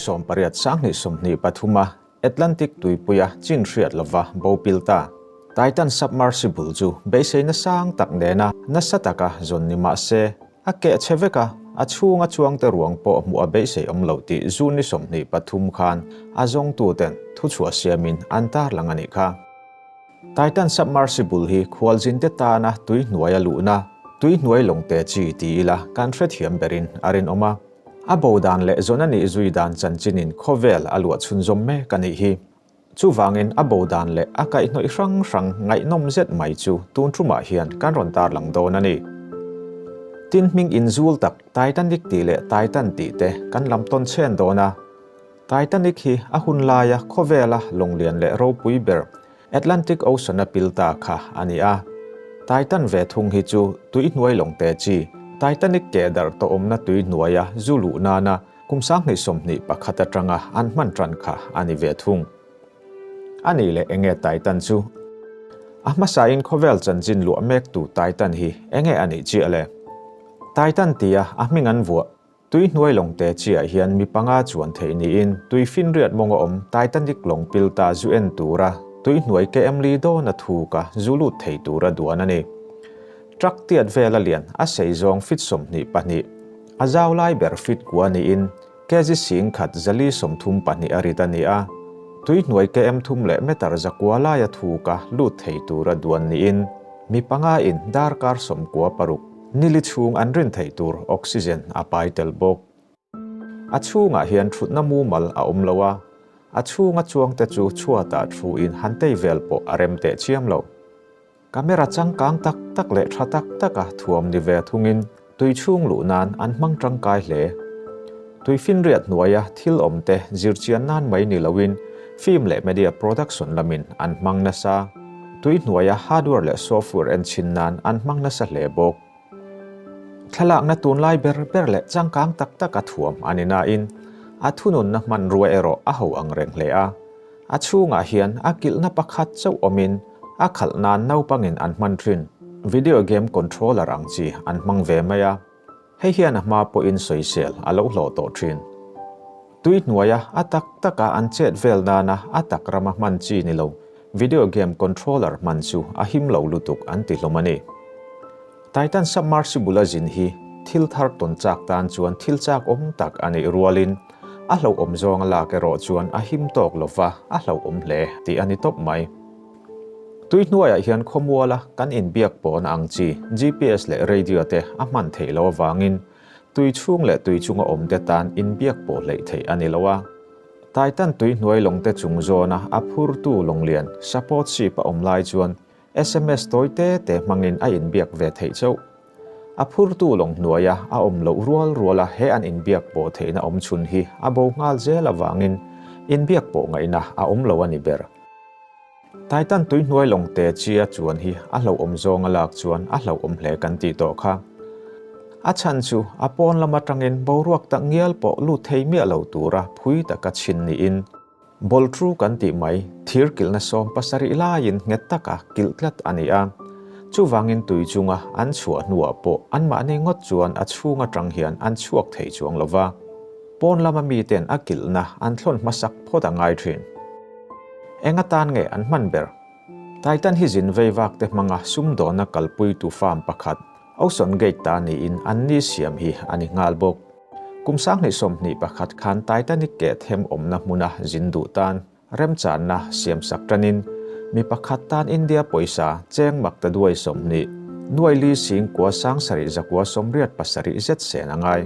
18 2023 a Atlantic tuipuia chin hriat lova bo pil ta. Titan submersible chu beiseina sang tak nena nasa taka zawn ni mah se, a keh chhe vek a, a chhunga chuangte ruang pawh hmuh a beisei awm loh tih June ni 23 khan a zawngtuten thuchhuah siamin an tarlang a nih kha. Titan submersible hi khualzinte tana tui hnuaia luhna, tui hnuai lawngte chi ti ila kan hrethiam berin a rinawm a. A bo dan leh zawn a nih zui dan chanchinin khawvel a luah chhunzawm mek a nih hi. Chuvangin a bo dan leh a kaihhnawih hrang hrang ngaihnawm zet mai chu tun tumah hian kan rawn tarlang dawn a ni. Tin hming inzul tak Titanic tih leh Titan tih te kan lam tawn chhen dawn a. Titanic hi a hun laia khawvela lawnglian leh ropui ber Atlantic Ocean-a pil ta kha a ni a. Titan ve thung hi chu tuihnuai lawngte chi, Titanic keh darh tawh awmna tuihnuaia zu luh nana kum 2021 atanga an hman tan kha a ni ve thung. A nih leh enge Titan chu? A hmasain khawvel chanchin luah mektu Titan hi enge a nih chiah le? Titan tia a hming an vuah Tui hnuai lawngte chiah hian mi panga chuan theih niin tui finriat mawnga awm Titanic lawng pil ta zu en tura tui hnuai KM li dawn a thuka zu lut thei tura duan a ni. Truck tiat vela lian a sei zawng fit 22, a zau lai ber fit kua niin kg 10,000 432 a rit a ni a. Tui hnuai KM thum leh meter zakua laia thuka lut thei tura duan niin mi panga in darkar 96, Nili chhung an rin theih tur oxygen a pai tel bawk. A chhungah hian thutna mumal a awm lo a, a chhunga chuangte chu chhuatah thuin han tei vel pawh a rem teh chiam lo. Camera changkang tak tak leh tha tak taka thuam ni ve thungin tui chhung luh nan an hmang tangkai hle. Tui finriat hnuaia thil awmte zirchian nan mai ni loin film leh media production lamin an hmang nasa. Tui hnuaia hardware leh software en chhin nan an hmang nasa hle bawk. Thlalakna tunlai ber ber leh changkang tak taka thuam a ni nain a thununna hmanrua erawh a ho ang reng hle a. A chhungah hian a kilhna pakhat chauh awmin a khalh nan naupangin an hman thin video game controller ang chi an hmang ve mai a. Hei hian a hma pawhin sawisel a lo hlawh tawh thin. Tui hnuaia a tak taka an chet vel nana a tak rama hman chi ni lo, video game controller hman chu a him lo lutuk an ti hlawm a ni. Titan submersible a zin hi thil thar tawn chak tan chuan thil chak awm tak a nih rualin a hlauhawm zawng a lak erawh chuan a him tawk lova a hlauhawm hle tih a ni tawp mai. Tui hnuaiah hian khawmuala kan inbiak pawhna ang chi GPS leh radio te a hman theih loh avangin tui chhung leh tui chunga awmte tan inbiak pawh hleih theih a ni lo a. Titan tui hnuai lawngte chung zawna a phurtu lawnglian support ship a awm lai chuan sms tawi te te hmangin a inbiak ve theih chauh. A phurtu lawng hnuaia a awm loh rual ruala he an inbiak pawh theihna awm chhun hi a bo nghal zel avangin inbiak pawh ngaihna a awm lo a ni ber. Titan tui hnuai lawng te chia chuan hi a hlauhawm zawng a lak chuan a hlauhawm hle kan tih tawh kha. A chhan chu a pawn lam atangin boruak tak ngial pawh lut thei miah lo tura phui taka chhin niin bawltru kan tih mai thir kilhna 17 laiin nghet taka kilh tlat a ni a. Chuvangin tui chunga an chhuah hnuah pawh anmahni ngawt chuan a chhung atang hian an chhuak thei chuang lova. Pawn lama miten a kilhna an thlawn hmasak phawt a ngai thin. Eng atan nge an hman ber? Titan hi zin vei vak te hmanga sumdawnna kalpuitu farm pakhat, Ocean Gate ta niin an ni siam hi a ni nghal bawk. Kum 2021 khan Titanic keh them awmna hmuna zin duh tan remchanna siamsak tanin mi pakhat tan India pawisa cheng mak ta duai 20, nuai li sing kua sang sarih zakua 87 zet sen a ngai.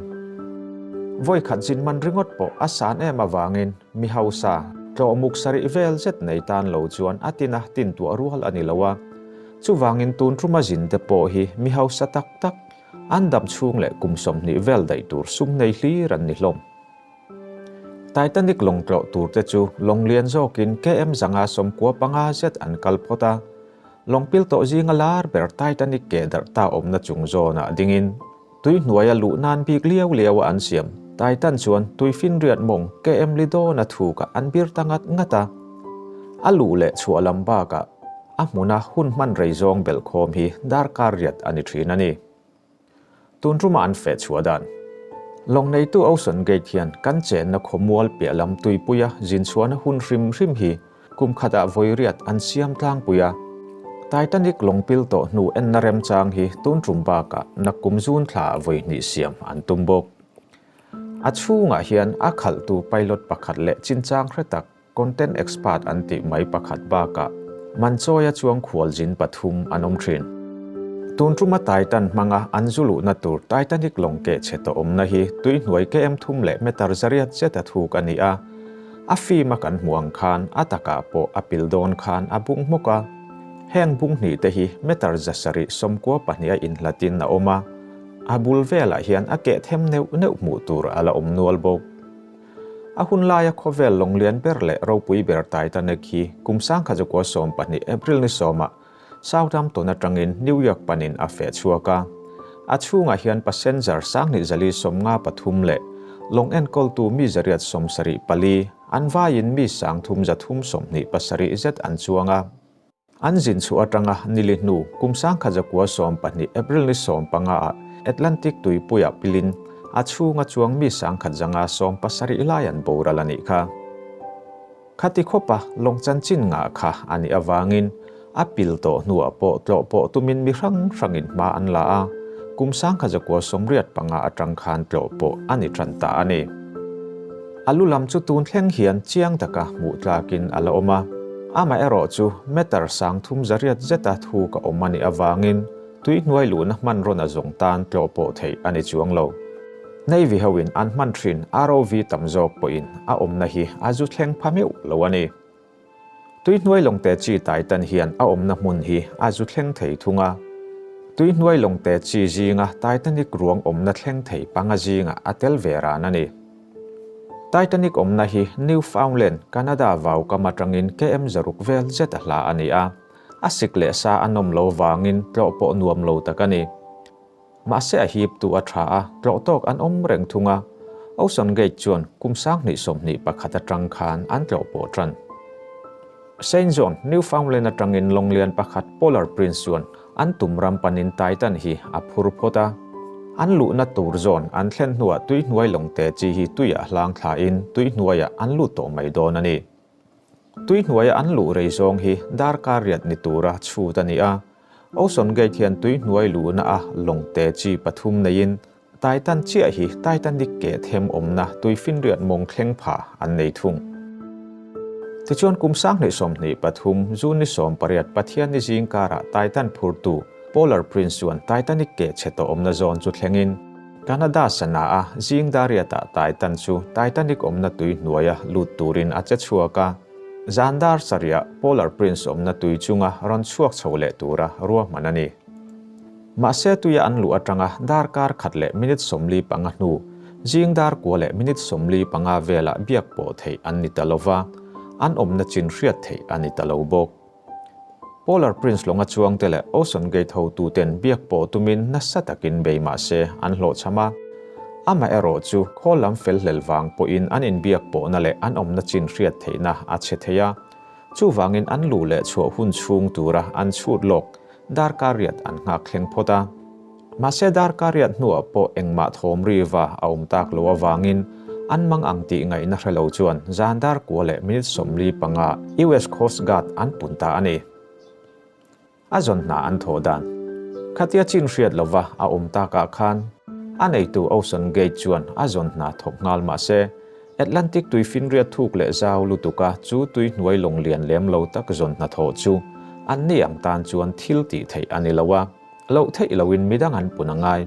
Vawi khat zin man ringawt pawh a san em avangin mi hausa tlawhmuk sarih vel zet nei tan lo chuan a tina tin tuah rual a ni lo a. Chuvangin tun tuma zin te pawh hi mi hausa tak tak an dam chhung leh kum 20 vel daih tur sum nei hlir an ni hlawm. Titanic lawng tlawh tur te chu lawng lian zawkin KM zanga 95 zet an kal phawt a. Lawng pil tawh zinga lar ber Titanic keh darh ta awmna chung zawnah dingin tui hnuaia luh nan bik liau liau a an siam. Titan chuan tui finriat mawng KM li dawn a thukah an bir ta ngat ngat a. A luh leh chhuah lam bakah a hmuna hun hman rei zawng belhkhawm hi darkar riat a ni thin a ni. Tun tumah an feh chhuah dan. Lawng neitu Ocean Gate hian kan chenna khawmual piah lam tuipuia zinchhuahna hun hrim hrim hi kum khatah vawi riat an siam tlangpui a. Titanic lawng pil tawh hnu enna remchang hi tun tum bakah nakkum zun thlaah vawi hnih siam an tum bawk. A chhungah hian a khalhtu pilot pakhat leh chinchang hre tak Content expert an tih mai pakhat bakah Manchawia chuang khualzin pathum an awm thin. Tun tuma Titan hmanga an zu luhna tur Titanic lawng keh chhe tawh awmna hi tui hnuai KM thum leh meter zariat zeta thuk a ni a. A film a kan hmuh ang khan a takah pawh a pil dawn khan a bung hmawk a. Heng bung hnih te hi meter 792 a inhlatin a awm a. A bul velah hian a keh them neuh neuh hmuh tur a la awm nual bawk. A hun laia khawvel lawng lian ber leh ropui ber Titanic hi kum 1912 April ni sawmah Southampton atangin New York panin a feh chhuak a. A chhungah hian passenger 2253 leh lawng enkawltu mi 874, an vaiin mi 3327 zet an chuang a. An zin chhuah atanga nili hnu kum 1912 April ni 15 ah Atlantic tuipuiah pilin a chhunga chuang mi 1170 lai an boral a nih kha. Khati khawpa lawng chanchin ngah kha a nih avangin a pil tawh hnuah pawh tlawh pawh tumin mi hrang hrangin hma an la a, kum 1985 atang khan tlawh pawh a ni tan ta a ni. A lu lam chu tun thleng hian chiang taka hmuh tlakin a la awm a. Amaherawh chu meter 3800 zeta thu ka awm a nih avangin tui hnuai luhna hmanrawn a zawng tan tlawh pawh theih a ni chuang lo. Navy hoin an hman thin ROV tam zawk pawhin a awmna hi a zu thleng pha meuh lo a ni. Tui hnuai lawngte chi Titan hian a awmna hmun hi a zu thleng thei thung a. Tui hnuai lawngte chi zinga Titanic ruang awmna thleng thei panga zingah a tel ve ran a ni. Titanic awmna hi Newfoundland, Canada vau kam atangin KM 600 vel zet a hla a ni a. A sik leh sa a nawm lo vangin tlawh pawh nuam lo tak a ni. Mahse a hip tu a tha a, tlawh tawk an awm reng thung a. Ocean Gate chuan kum 2021 atang khan an tlawh pawh tan. Saint John, Newfoundland atangin lawng lian pakhat Polar Prince chuan an tum ram panin Titan hi a phur phawt a. An luhna tur zawn an thlen hnuah tui hnuai lawngte chi hi tuiah hlang thlain tui hnuaiah an lut tawh mai dawn a ni. Tui hnuaia an luh rei zawng hi darkar riat ni tura chhut a ni a. Ocean Gate hian tui hnuai luhna a lawngte chi pathum neiin Titan chiah hi Titanic keh them awmna tuifinriat mawng thleng pha an nei thung. Tichuan kum 2023 June ni 18 Pathianni zing karah Titan phurtu Polar Prince chuan Titanic keh chhe tawh awmna zawn chu thlengin Canada sana a zing dariatah Titan chu Titanic awmna tui hnuaia lut turin a che chhuak a. Zan dar sarihah Polar Prince awmna tui chunga rawn chhuak chho leh tura ruahman a ni. Mahse tuia an luh atanga darkar khat leh minute 45 hnu, zing dar kua leh minute 45 velah biak pawh theih an ni ta lova, an awmna chin hriat theih a ni ta lo bawk. Polar Prince lawnga chuangte leh Ocean Gate hotuten biak pawh tumin nasa takin bei mahse an hlawhchham a. Amaherawh chu khawl lam fel hlel vang pawhin an inbiak pawhna leh an awmna chin hriat theihna a chhe thei a. Chuvangin an luh leh chhuah hun chhung tura an chhut lawk darkar riat an nghak thleng phawt a. Mahse darkar riat hnuah pawh engmah thawm riva a awm tak lo avangin an mang ang tih ngaihna hre lo chuan zan dar kua leh minute 45 US Coast Guard an pun ta a ni. A zawn hna an thawh dan. Khatia chin hriat lova a awm takah khan a neitu Ocean Gate chuan a zawn hna thawk nghal mahse Atlantic tuifinriat thuk leh zau lutuka chu tui hnuai lawng lian lem lo tak zawn hna thawh chu an ni ang tan chuan thil tih theih a ni lo a, loh theih loin midang an pun a ngai.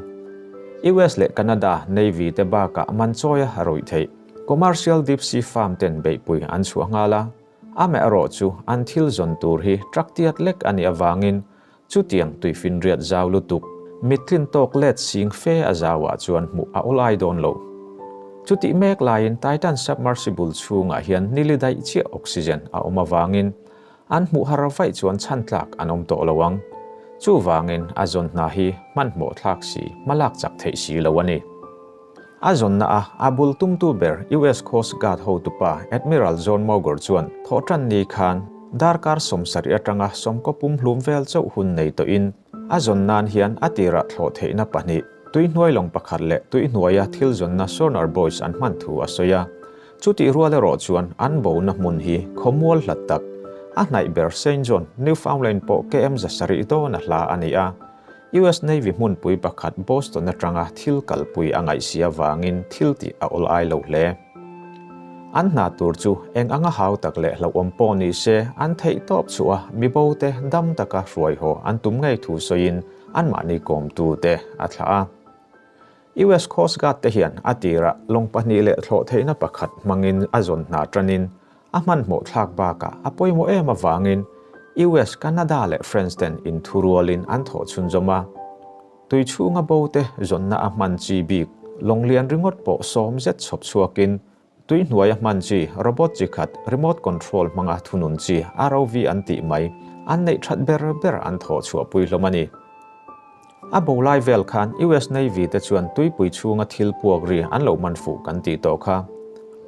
US leh Canada Navy te bakah man chawi a rawih theih. Commercial deep sea farm ten beihpui an chhuah nghal a, amaherawh chu an thil zawn tur hi truck tiat lek a nih avangin Chutiang tuifinriat zau lutuk, mittlin tawk let sing fe a zauah chuan hmuh a awlai dawn lo. Chutih mek laiin Titan submersible chhungah hian nili daih chiah oxygen a awm avangin an hmuh har vaih chuan chhan tlak an awm tawh lo ang. Chuvangin a zawn hna hi hmanhmawh thlak si, hmalak chak theih si lo a ni. A zawnna a a bul tumtu ber US Coast Guard hotupa Admiral John Mauger chuan thawhtan ni khan darkar 70 atanga sawmkaw pum hlum vel chauh hun nei tawhin a zawn nan hian a tirah thlawh theihna pahnih. Tuihnuai lawng pakhat leh tuihnuaia thil zawnna sonar buoys an hman thu a sawi a. Chutih rual erawh chuan an bona hmun hi khawmual hlat tak, a hnaih ber Saint John, Newfoundland pawh KM 700 dawn a hla a ni a. US Navy hmunpui pakhat Boston atanga thil kalpui a ngaihsi avangin thil tih a awl ai lo hle. An hna tur chu eng anga hau tak leh hlauhawm pawh ni se an theih tawp chhuah a mibo te dam taka hruai haw an tum ngei thu sawiin anmahni kawmtu te a thlah a. US Coast Guard te hian a tirah lawng pahnih leh thlawh theihna pakhat hmangin a zawn hna tanin a hmanhmawh thlak bakah a pawimawh em avangin US, Canada leh France ten inthurualin an thawh chhunzawm a. Tui chhunga bo te zawnna a hman chi bik lawng lian ringawt pawh sawm zet chhawp chhuakin tui hnuaia hman chi robot chi khat remote control hmanga thunun chi ROV an tih mai an neih that ber ber an thawh chhuahpui hlawm a ni. A bo lai vel khan US Navy te chuan tuipui chhunga thil puak ri an lo man fuh kan tih tawh kha.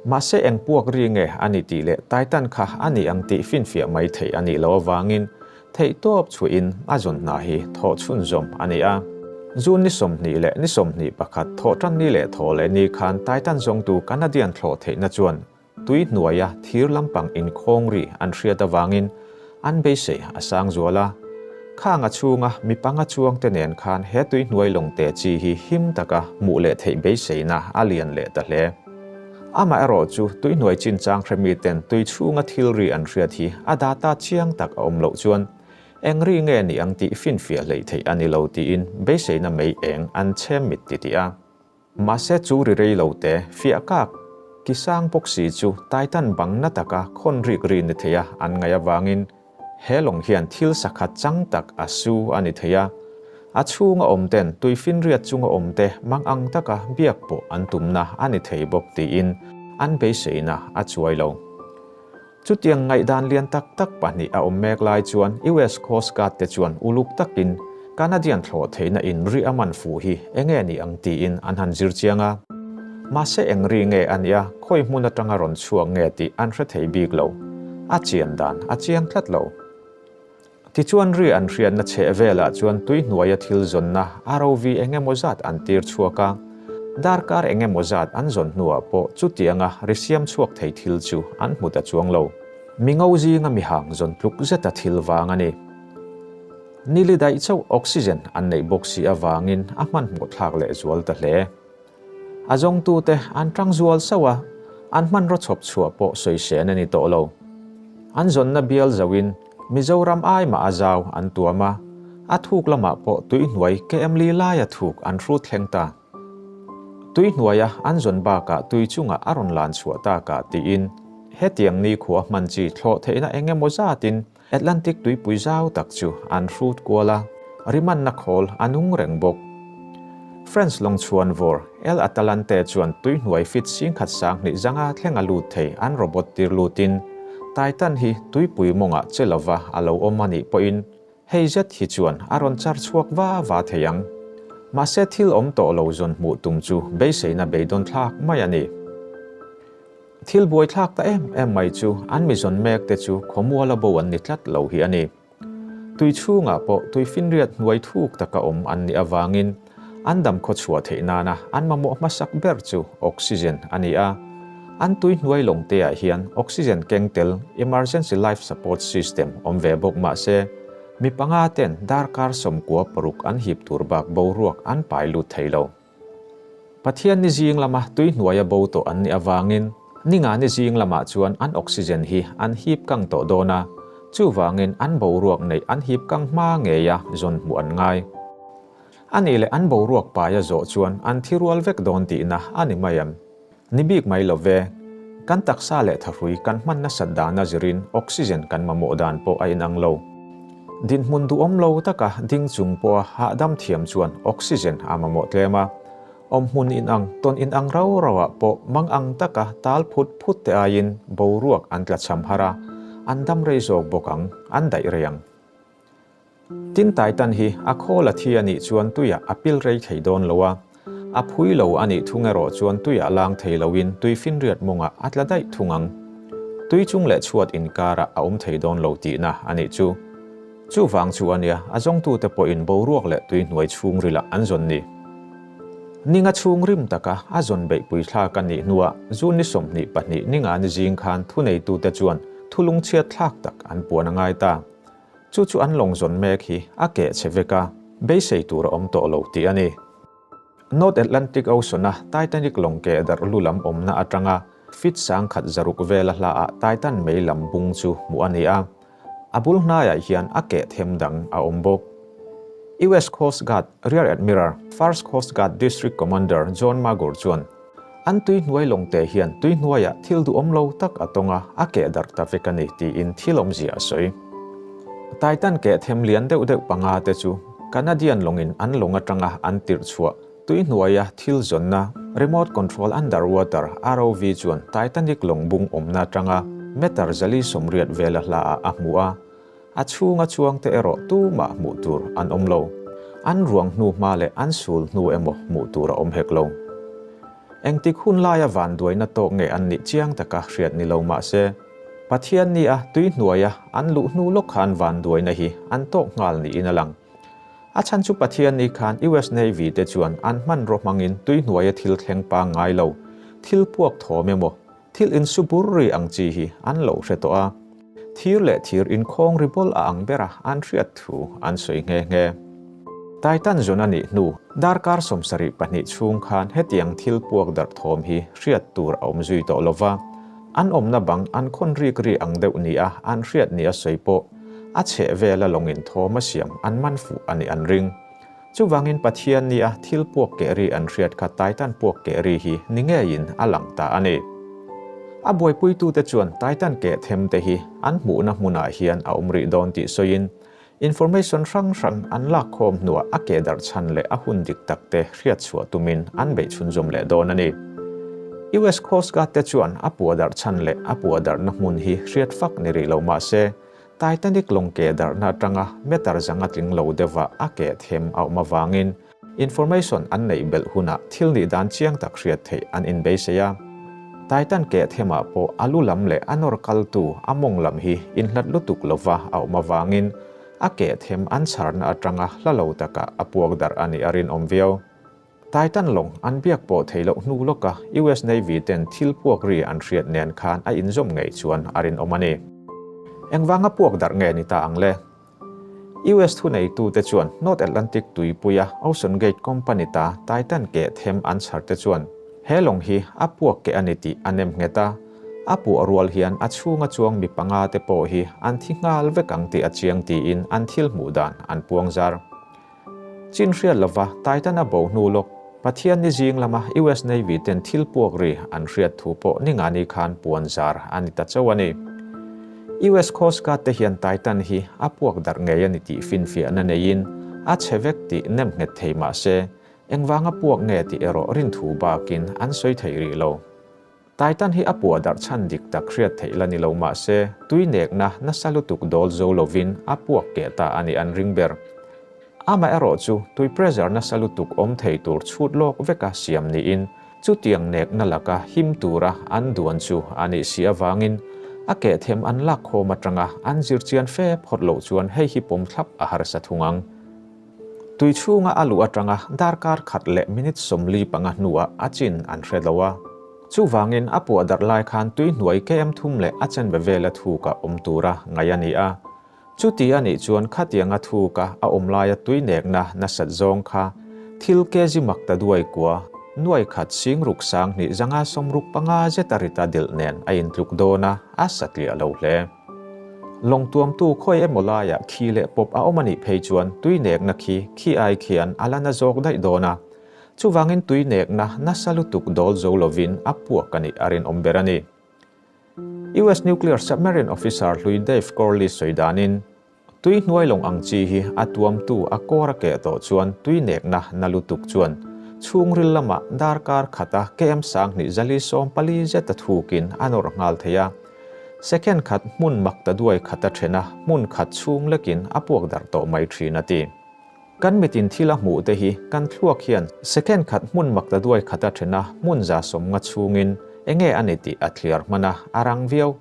Mahse eng puak ri nge a ni tih leh Titan kha a ni ang tih finfiah mai theih a nih loh avangin theih tawp chhuahin a zawn hna hi thawh chhunzawm a ni a. June ni 20 leh ni 21 thawh tan ni leh thaw leh ni khan Titan zawngtu Canadian thlawh theihna chuan Tui hnuaia thir lampang inkhawng ri an hriat avangin an beisei a sang zual a. Khang a chhunga mi panga chuangte nen khan he tui hnuai lawng te chi hi him taka hmuh leh theih beiseina a lian leh ta hle. Amaherawh chu tui hnuai chinchang hremi ten tui chhunga thil ri an hriat hi a data chiang tak a awm loh chuan eng ri nge ni ang tih finfiah hleih theih a ni lo tiin beiseina mei eng an chhem mit titih a. Mahse chu ri rei lo te, fiah kak, ki sang bawk si chu Titan bang na taka khawn rik ri ni thei a an ngaih avangin he lawng hian thil sakhat chang tak a su a ni thei a. A chhunga awm ten tuifinriat chunga awm te mang ang taka biak pawh an tumna a ni thei bawk tiin an beiseina a chuai lo. Chutiang ngaihdan lian tak tak pahnih a awm mek lai chuan US Coast Guard te chuan uluk takin Canadian thlawh theihna in ri a man fuh hi enge ni ang tiin an han zir chiang a. Mahse eng ri nge a nia, khawi hmun atanga rawn chhuak nge tih an hre thei bik lo. A chian dan a chiang tlat lo. Tichuan ri an hriatna chheh velah chuan tui hnuaia thil zawnna ROV eng emaw zat an tir chhuak a, darkar eng emaw zat an zawn hnuah pawh chutianga ri siam chhuak thei thil chu an hmu ta chuang lo. Mi ngo zinga mihang zawn tluk zeta thil vang a ni. Nili daih chauh oxygen an neih bawk si avangin a hmanhmawh thlak lehzual ta hle. A zawngtute an tang zual sauh a, an hmanraw chhawp chhuah pawh sawisên a ni tawh lo. An zawnna bial zoin Mizoram ai mah a zau an tuam a, a thuk lamah pawh tuihnuai KM li laia thuk an hrut thleng ta. Tuihnuaia an zawn bakah tui chungah a rawn lan chhuah takah tiin hetiang nikhua hman chi thlawh theihna eng emaw zatin Atlantic tuipui zau tak chu an hrut kual a, rimanna khawl a nung reng bawk. France lawng chhuan vawr El Atalante chuan tuihnuai fit 10,000 sanghnih zanga thleng a lut thei an robot tir lutin Titan hi tuipui mawngah che lova a lo awm a nih pawhin hei zet hi chuan a rawn char chhuak va va thei ang. Mahse thil awm tawh lo zawn hmuh tum chu beiseina beidawn thlak mai a ni. Thil buaithlak ta em em mai chu an mi zawn mek te chu khawmuala bo an ni tlat lo hi a ni. Tui chhungah pawh tui finriat hnuai thuk taka awm an nih avangin an dam khaw chhuah theih nana an mamawh hmasak ber chu oxygen a ni a. An tui hnuai lawng te ah hian oxygen keng tel emergency life support system awm ve bawk mah se mi panga ten darkar 96 an hip tur bak boruak an pai lut thei lo. Pathian ni zing lama tui hnuaia bo tawh an nih avangin ninga ni zing lamah chuan an oxygen hi an hip kang tawh dawn a, chuvangin an boruak neih an hip kang hma ngeia zawn hmuh an ngai. A nih leh an boruak paia zawh chuan an thi rual vek dawn tihna a ni mai em? Ni bik mai lo ve. Kan taksa leh thahrui kan hman nasat dana zirin oxygen kan mamawh dan pawh a inang lo. Dinhmun duhawm lo taka ding chung pawha hahdam thiam chuan oxygen a mamawh tlem a. Awmhmun inang, tawn inang rau rauah pawh mangang taka tal phut phut te aiin boruak an tlachham har a, an dam rei zawk bawk ang, an daih rei ang. Tin Titan hi a khawl a thi a nih chuan tuiah a pil rei thei dawn lo a, a phui lo a nih thung erawh chuan tuiah lang thei loin tui finriat mawngah a tla daih thung ang. Tui chung leh chhuat inkarah a awm thei dawn lo tihna a nih chu. Chuvang chu a nia, a zawngtute pawhin boruak leh tui hnuai chhungrilah an zawn ni. Ninga chhung rim taka a zawn beihpui thlak a nih hnuah June ni 22 ninga ni zing khan thuneitute chuan thu lungchhiat thlak tak an puan a ngai ta. Chu chu an lawng zawn mek hi a keh chhe vek a, beisei tur a awm tawh lo tih a ni. North Atlantic Ocean-a Titanic lawng keh darh lu lam awmna atanga feet 1600 vela hlaah Titan mei lam bung chu hmuh a ni a. A bul hnaiah hian a keh them dang a awm bawk. US Coast Guard Rear Admiral, First Coast Guard District Commander John Magur chuan, An tui hnuai lawngte hian tui hnuaiah thil duhawm lo tak a tawng a, a keh darh ta vek a ni, tiin thil awmzia a sawi. Titan keh them lian deuh deuh panga te chu Canadian lawngin an lawng atanga an tirh chhuah tui hnuaia thil zawnna Remote Control Underwater, ROV, chuan Titanic lawng bung awmna atanga meter 480 vela hlaah a hmu a. A chhunga chuangte erawh tumah hmuh tur an awm lo. An ruang hnu hma leh an sul hnu emaw hmuh tur a awm hek lo. Engtik hun laia vanduaina tawk nge an nih chiang taka hriat ni lo mah se, Pathian nia tui hnuaia an luh hnu lawk khan vanduaina hi an tawk nghal niin a lang. A chhan chu Pathian ni khan US Navy te chuan an hmanraw hmangin tui hnuaia thil thleng pangngai lo, thil puak thawm emaw, Thil insu bur ri ang chi hi an lo hre tawh a, thir leh thir inkhawng ri bawl a ang bera an hriat thu an sawi nghe nghe. Titan zun a nih hnu darkar 72 chhung khan hetiang thil puak darh thawm hi hriat tur a awm zui tawh lo va, an awmna bang an khawn rik ri ang deuh nia an hriat nia sawi pawh a chheh vela lawngin thawm a siam an man fuh a nih an ring. Chuvangin Pathian nia thil puak keh ri an hriat kha Titan puak keh ri hi ni ngeiin a lang ta a ni. A buaipuitute chuan Titan keh them te hi an hmuhna hmunah hian a awm rih dawn tih sawiin information hrang hrang an lak khawm hnuah a keh darh chhan leh a hun dik tak te hriat chhuah tumin an beih chhunzawm leh dawn a ni. US Coast Guard te chuan a puah darh chhan leh a puah darhna hmun hi hriat fak ni rih lo mah se, Titanic lawng keh darhna atanga meter zanga tling lo deuhva a keh them a awm avangin information an neih belh hunah thil nih dan chiang tak hriat theih an inbeisei a. Titan keh themah pawh a lu lam leh a nawr kaltu a mawng lam hi inhlat lutuk lova a awm avangin a keh them an chharna atanga hla lo takah a puak darh a nih a rinawm viau. Titan lawng an biak pawh thei loh hnu lawka US Navy ten thil puak ri an hriat nen khan a inzawm ngei chuan a rinawm a ni. Engvanga puak darh nge ni ta ang le? US thuneitute chuan North Atlantic tuipuia Ocean Gate Company ta Titan keh them an chhar te chuan he lawng hi a puak keh a ni tih a nem nghet a, a puah rual hian a chhunga chuang mi panga te pawh hi an thi nghal vek ang tih a chiang tiin an thil hmuh dan an puangzar. Chin hriat lova Titan a bo hnu lawk, Pathian ni zing lama US Navy ten thil puak ri an hriat thu pawh ningani khan puan zar a ni ta chauh a ni. US Coast Guard te hian Titan hi a puak darh ngei a ni tih finfiahna neiin a chhe vek tih nem nghet thei mah se, engvanga puak nge tih erawh rinthu bakin an sawi thei rih lo. Titan hi a puah darh chhan dik tak hriat theih la ni lo mah se, tui nekna nasa lutuk dawl zo lovin a puak keh ta a nih an ring ber. Amaherawh chu tui pressure nasa lutuk awm thei tur chhut lawk veka siam niin chutiang nekna laka him tura an duan chu a nih si avangin a keh them an lak khawm atanga an zirchian fe phawt loh chuan hei hi pawm thlap a harsa thung ang. Tui chhunga a luh atanga darkar khat leh minute 45 hnuah a chin an hre lo a. Chuvangin a puah darh lai khan tui hnuai KM thum leh a chenve vela thuka awm tura ngaih a ni a. Chuti a nih chuan khatianga thuka a awm laia tui nekna nasat zawng kha thil kg mak ta duai kua nuai khat sing ruk 2000 65 zeta rita dilh nen a intluk dawn a, a satliah lo hle. Lawng tuamtu khawi emaw laiah khi leh pawp a awm a nih phei chuan tui nekna khi khi ai khian a la na zawk daih dawn a. Chuvangin tui nekna nasa lutuk dawl zo lovin a puak a nih a rinawm ber a ni. US Nuclear Submarine Officer hlui Dave Corliss sawi danin, Tui hnuai lawng ang chi hi a tuamtu a kawr a keh tawh chuan tui nekna na lutuk chuan chhungril lamah darkar khata KM 2440 zet a thukin a nawr nghal thei a. Second khat hmun mak ta duai khat a then a, hmun khat chhung lekin a puak darh tawh mai thin a ti. Kan mitin thil a hmuh te hi kan thluak hian second khat hmun mak ta duai khat a then a, hmun 150 chhungin enge a ni tih a thliar hman a, a rang viau.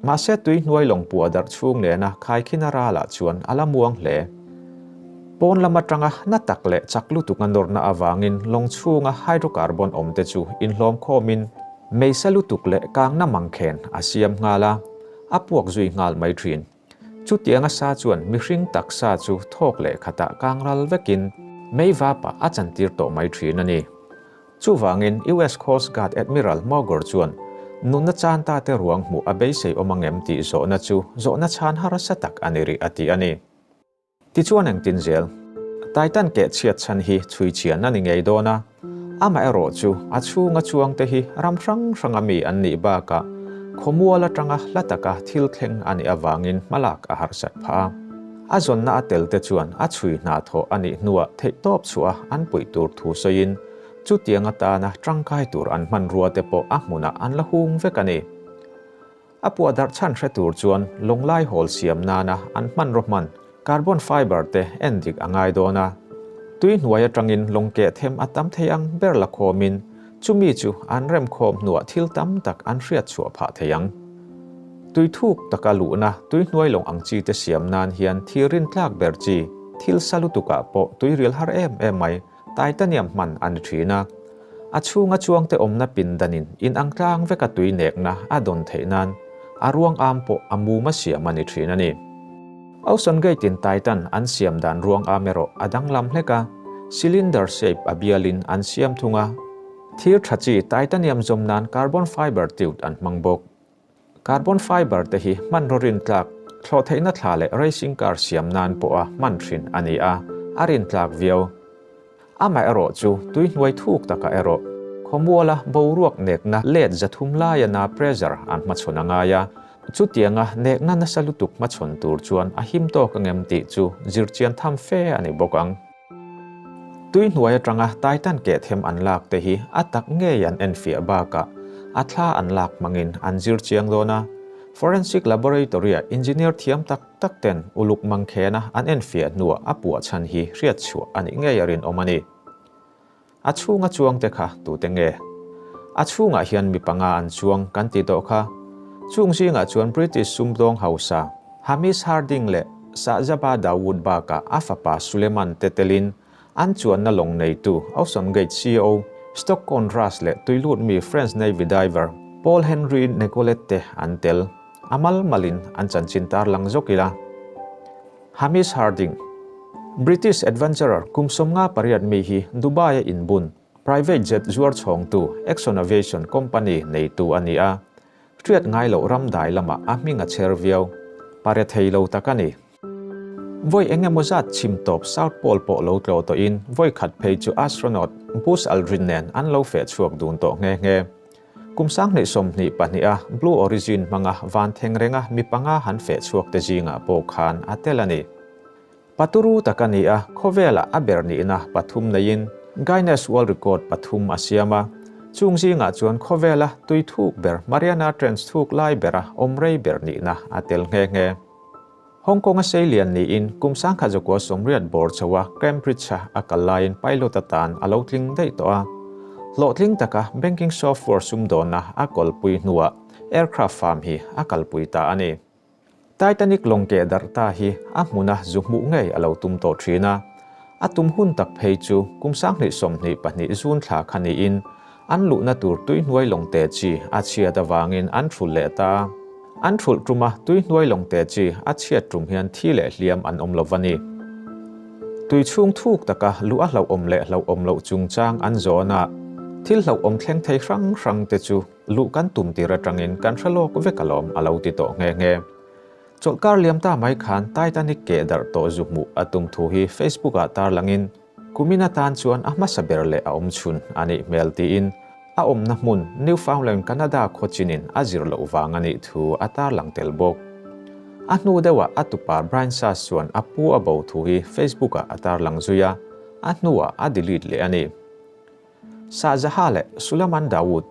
Mahse tui hnuai lawng puah darh chhung lena khaikhin a ralah chuan a la muang hle. Pawn lam atanga na tak leh chak lutuka nawrna avangin lawng chhunga hydrocarbon awmte chu inhlawm khawmin meisa lutuk leh kangna mangkhen a siam nghal a, a puak zui nghal mai thin. Chutianga sa chuan mihring taksa chu thawk leh khatah kang ral vekin mei vapah a chantir tawh mai thin a ni. Chuvangin US Coast Guard Admiral Mauger chuan nunna chan ta te ruang hmuh a beisei awm angem tih zawhna chu zawhna chhan harsa tak a ni rih a ti a ni. Tichuan engtin zel? Titan keh chhiat chhan hi chhui chhian a ni ngei dawn a, amaherawh chu a chhunga chuangte hi ram hrang hranga mi an nih bakah khawmual atanga hla taka thil thleng a nih avangin hmalak a harsat phah a. A zawnna a telte chuan a chhui hna thawh a nih hnuah theihtawp chhuah a an puih tur thu sawiin chutiang atana tangkai tur an hmanrua te pawh a hmunah an la hung vek a ni. A puah darh chhan hre tur chuan lawnglai hawl siam nana an hmanraw hman carbon fiber te en dik a ngai dawn a. Tui hnuai atangin lawng keh them a tam thei ang ber la khawmin chumi chu an rem khawm hnuah thil tam tak an hriat chhuah phah thei ang. Tui thuk taka luhna tui hnuai lawng ang chi te siam nan hian thil rintlak ber chi thil sa lutukah pawh tui ril har em em mai Titanium hman a ni thin a, a chhunga chuangte awmna pindanin inang tlang veka tui nekna a dawn theih nan a ruang am pawh a muma siam a ni thin a ni. Ocean Gate-in Titan an siam dan ruang am erawh a danglam hlek a, cylinder shape a bialin an siam thung a, thir tha chi titanium zawm nan carbon fiber tube an hmang bawk. Carbon fiber te hi hmanraw rintlak, thlawhtheihna thla leh racing car siam nan pawha hman thin a ni a, a rintlak viau. Amaherawh chu tui hnuai thuk takah erawh khawmuala boruak nekna let 300 laia na pressure an hmachhawn a ngai a, chutianga nekna nasa lutuk hmachhawn tur chuan a him tawk angem tih chu zirchian tham fe a ni bawk ang. Tui hnuai atanga Titan keh them an lak te hi a tak ngei an enfiah bakah a thla an lak hmangin an zir chiang dawn a. Forensic Laboratory-a engineer thiam tak tak ten uluk mangkhena an enfiah hnuah a puah chhan hi hriat chhuah a nih ngei a rinawm a ni. A chhunga chuangte kha tute nge? A chhungah hian mi panga an chuang kan ti tawh kha. Chung zingah chuan British sumdawng hausa Hamish Harding leh Shahzaba Dawood bakah a fapa Suleman te telin an chuanna lawng neitu OceanGate ceo Stockton Rush leh tuilut mi French Navy diver Paul Henri Negolet te an tel. A mal malin an chanchin tarlang zawk ila. Hamish Harding, British adventurer kum 58 mi hi Dubai-a inbun, private jet zuar chhawngtu Exxon Aviation company neitu a ni a. Hriat ngai loh ram dai lamah a hming a chher viau. Pare thei lo tak a ni. Vawi eng emaw zat chhim tawp South Pole pawh lo tlawh tawhin vawi khat phei chu astronaut Buzz Aldrin nen an lo feh chhuak dun tawh nghe nghe. Kum 2022 a Blue Origin hmanga van theng renga mi panga han feh chhuak te zingah pawh khan a tel a ni. Paturu tak a ni a, khawvelah a ber nihna pathum neiin Guinness World Record pathum a siam a. Chung zingah chuan khawvela tui thuk ber Mariana Trench thuk lai bera awm rei ber nihna a tel nghe nghe. Hong Kong-a seilian niin kum 1980 bawr chho a Cambridge-a a kal laiin pilot atan a lo tling daih tawh a. Hlawhtling taka banking software sumdawnna a kawlpui hnuah aircraft farm hi a kalpui ta a ni. Titanic lawng keh darh ta hi a hmuna zu hmuh ngei a lo tum tawh thin a. A tum hun tak phei chu kum 2022 June thla kha niin An luhna tur tuihnuai lawng te chi a chhiat avangin an thulh leh ta. An thulh tuma tuihnuai lawng te chi a chhiat tum hian thi leh hliam an awm lo va ni. Tui chhung thuk taka luh a hlauhawm leh hlauhawm loh chungchang an zawn a, thil hlauhawm thleng thei hrang hrang te chu luh kan tum tir atangin kan hre lawk vek alawm a lo ti tawh nghe nghe. Chawlhkar liam ta mai khan Titanic keh darh tawh zu hmuh a tum thu hi Facebook-ah tarlangin Kumin atan chuan a hmasa ber leh a awm chhun a nih hmel tiin a awmna hmun Newfoundland, Canada khawchinin a zir loh vang a nih thu a tarlang tel bawk. A hnu deuhah a tupa Brian Sass chuan a pu a bo thu hi Facebook-ah a tarlang zui a, a hnuah a delete leh a ni. Shahjahan leh Suleman Dawood,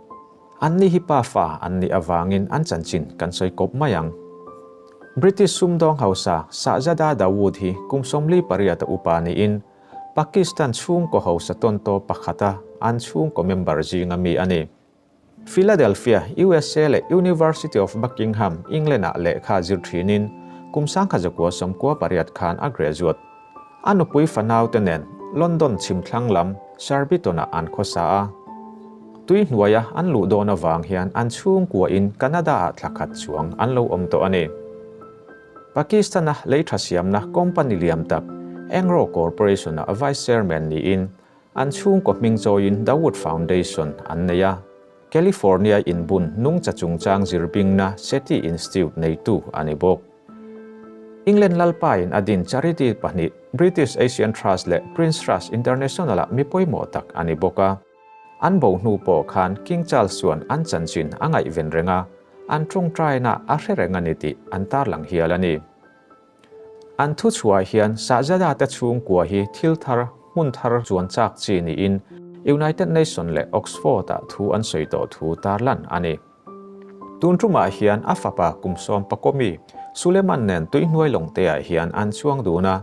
Anni hi pa fa an nih avangin an chanchin kan sawi kawp mai ang. British sumdawng hausa Shahzada Dawood hi kum 48 a upa niin Pakistan chhungkaw hausa tawntaw pakhata an chhungkaw member zinga mi a ni. Philadelphia, USA leh University of Buckingham, England-ah lehkha zir thinin kum 1998 khan a graduate. A nupui fanaute nen London chhimthlang lam Surbiton-ah an khawsa a. Tui hnuaia an luh dawn avang hian an chhungkuain Canada-ah thla khat chuang an lo awm tawh a ni. Pakistan-a lei tha siamna company liam tak Engro Corporation-ah Vice Chairman niin an chhungkaw hming chawiin Dawood Foundation an nei a. California inbun nungcha chungchang zirbingna SETI Institute neitu a ni bawk. England lalpain a din charity pahnih British Asian Trust leh Prince Trust International-ah mi pawimawh tak a ni bawk a. An bo hnu pawh khan King Charles chuan an chanchin a ngaihven reng a, an tawngtaina a hre reng a ni tih an tarlang hial a ni. An thuchhuah hian Shahzada te chhungkua hi thil thar, hmun thar chuan chak chi niin United Nation leh Oxford-ah thu an sawi tawh thu tarlan a ni. Tun tumah hian a fapa kum sawm pakawmi Suleman nen tuihnuai lawngteah hian an chuang dun a.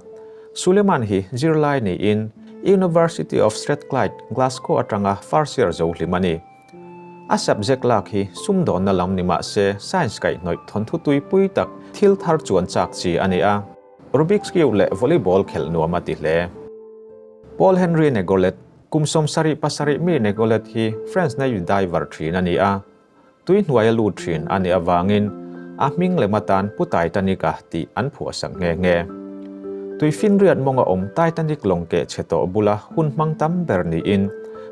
Suleman hi zirlai niin University of Strathclyde, Glasgow atanga first year zo hlim a ni. A subject lak hi sumdawnna lam ni mah se science kaihhnawih thawnthu tuipui tak thil thar chuan chak chi a ni a. Rubik's Cube leh volleyball khelh nuam a ti hle. Paul Henri Negolet, kum 77 mi Negolet hi France Navy diver thin a ni a. Tui hnuaia lut thin a nih avangin a hming lem atan Pu Titanic-a tih an phuahsak nghe nghe. Tui finriat mawnga awm Titanic lawng keh chhe tawh bula hun hmang tam ber niin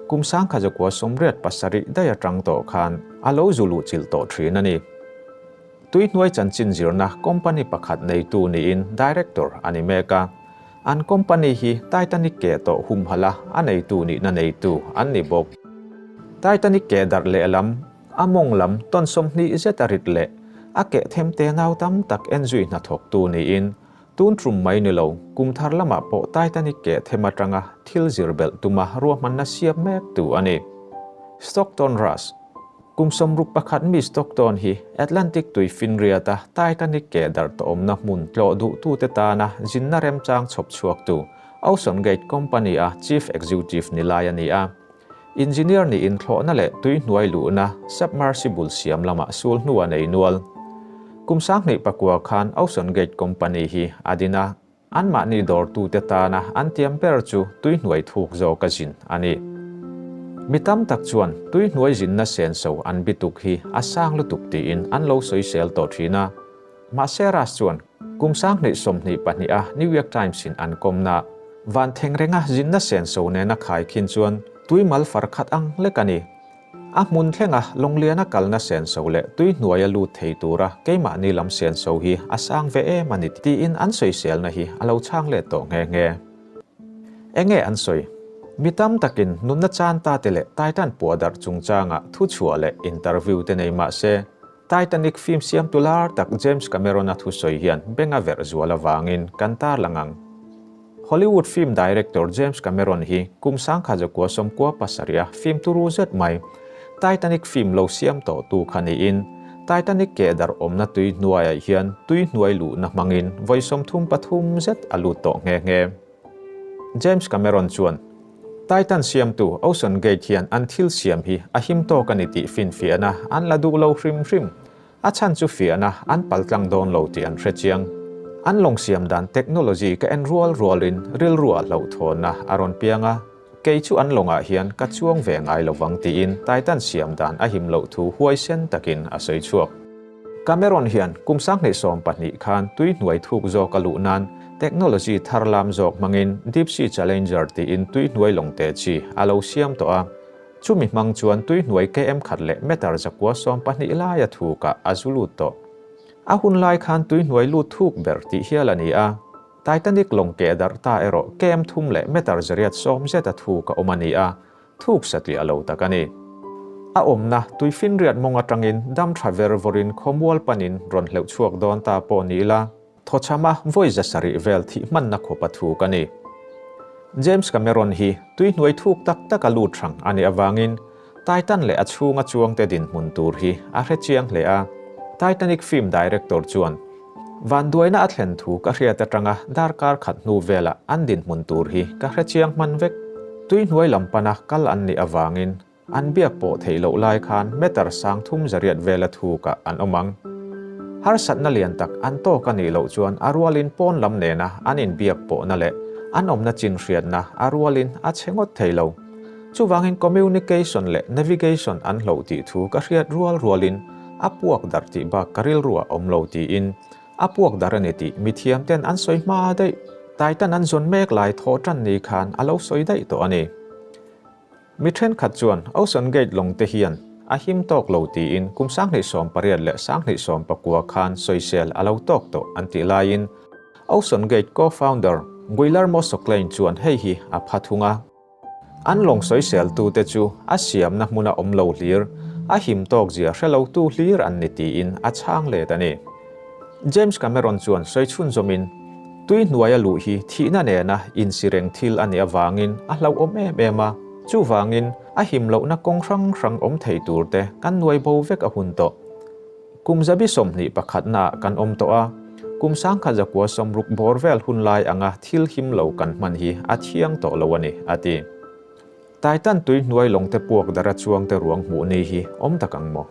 kum 1987 daih atang tawh khan a lo zu luh chilh tawh thin a ni. Tui hnuai chanchin zirna company pakhat neitu niin director a ni mek a. An company hi Titanic keh tawh humhalh a a neitu nihna neitu an ni bawk. Titanic keh darh lehlam, a mawng lam tawn 20 zet a rit leh a keh them te nau tam tak en zui hnathawktu niin tun tum mai ni lo kum thar lamah pawh Titanic keh them atanga thil zir belh tuma ruahmanna siam mektu a ni. Stockton Rush. Kum 61 mi Stockton hi Atlantic tui finriata Titanic keh darh tawh awmna hmun tlawh duhtute tana zinna remchang chhawp chhuaktu OceanGate company-a chief executive ni lai a ni a. Engineer niin thlawhna leh tui hnuai luhna submersible siam lamah sul hnu a nei nual. Kum 2009 khan OceanGate company hi a din a. Anmahni dawrtute tana an tiam ber chu tui hnuai thuk zawk a zin a ni. Mi tam tak chuan tui hnuai zinna senso an bituk hi a sang lutuk tiin an lo sawisel tawh thin a. Mahse Rush chuan kum 2022 a New York Times in an kawmna van theng renga zinna senso nena khaikhin chuan tui mal far khat ang lek a ni. A hmun thlenga lawngliana kalna senso leh tui hnuaia lut thei tura keimahni lam senso hi a sang ve em a ni tiin an sawiselna hi a lo chhang let tawh nghe nghe. Enge an sawi? Mi tam takin nunna chan ta te leh Titan puah darh chungchanga thuchhuah leh interview te nei mah se, Titanic film siamtu lar tak James Cameron-a thusawi hian benga verh zual avangin kan tarlang ang. Hollywood film director James Cameron hi kum 1997 a film turu zet mai Titanic film lo siam tawhtu kha niin Titanic keh darh awmna tui hnuaiah hian tui hnuai luhna hmangin vawi 33 zet a lut tawh nghe nghe. James Cameron chuan Titan siamtu OceanGate hian an thil siam hi a him tawk a ni tih finfiahna an la duh lo hrim hrim. A chhan chu fiahna an paltlang dawn lo tih an hre chiang. An lawng siam dan technology ka en rual rualin rilruah hlauhthawnna a rawn piang a, kei chu an lawngah hian ka chuang ve ngai lovang tiin Titan siam dan a him loh thu huaisen takin a sawi chhuak. Cameron hian kum 2012 khan tui hnuai thuk zawk a luh nan technology thar lam zawk hmangin Deep Sea Challenger tiin tui hnuai lawng te chi a lo siam tawh a. Chumi hmang chuan tui hnuai km khat leh meter 112 laia thukah a zu lut tawh. A hun lai khan tui hnuai lut thuk ber tih hial a ni a. Titanic lawng keh darh ta erawh km thum leh meter 810 zet a thuk a awm a ni a, thuk satliah lo tak a ni. A awmna tui finriat mawng atangin dam tha ver vawrin khawmual panin rawn hleuh chhuak dawn ta pawh ni ila, thawchhama vawi 700 vel thih hmanna khawpa thuk a ni. James Cameron hi tui hnuai thuk tak tak a lut hrang a nih avangin Titan leh a chhunga chuangte dinhmun tur hi a hre chiang hle a. Titanic film director chuan Vanduaina a thlen thu ka hriat atanga darkar khat hnu velah an dinhmun tur hi ka hre chiang hman vek. Tui hnuai lam pana kal an nih avangin an biak pawh theih loh lai khan meter 300 vela thukah an awm ang. Harsatna lian tak an tawk a nih loh chuan a rualin pawn lam nena an inbiak pawhna leh an awmna chin hriatna a rualin a chhe ngawt thei lo. Chuvangin communication leh navigation an hloh tih thu ka hriat rual rualin a puak darh tih bak ka rilruah awm lo tiin a puak darh a ni tih mithiam ten an sawi hma daih. Titan an zawn mek lai thawh tan ni khan a lo sawi daih tawh a ni. Mi thenkhat chuan Ocean Gate lawng te hian a him tawk lo tiin kum 2018 leh 2019 khan sawisel a lo tawk tawh an tih laiin Ocean Gate co-founder Guillermo Soclain chuan hei hi a pha thung a. An lawng sawiseltute chu a siamna hmuna awm lo hlir, a him tawk zia hre lotu hlir an ni tiin a chhang let a ni. James Cameron chuan sawi chhunzawmin, Tui hnuaia luh hi thihna nena insi reng thil a nih avangin a hlauhawm em em a, chuvangin a him lohna kawng hrang hrang awm thei turte kan nuai bo vek a hun tawh. Kum zabi 21 naah kan awm tawh a, kum 1960 bawr vel hun lai anga thil him lo kan hman hi a thiang tawh lo a ni, a ti. Titan tui hnuai lawngte puak dara chuangte ruang hmuh ni hi awm tak ang maw?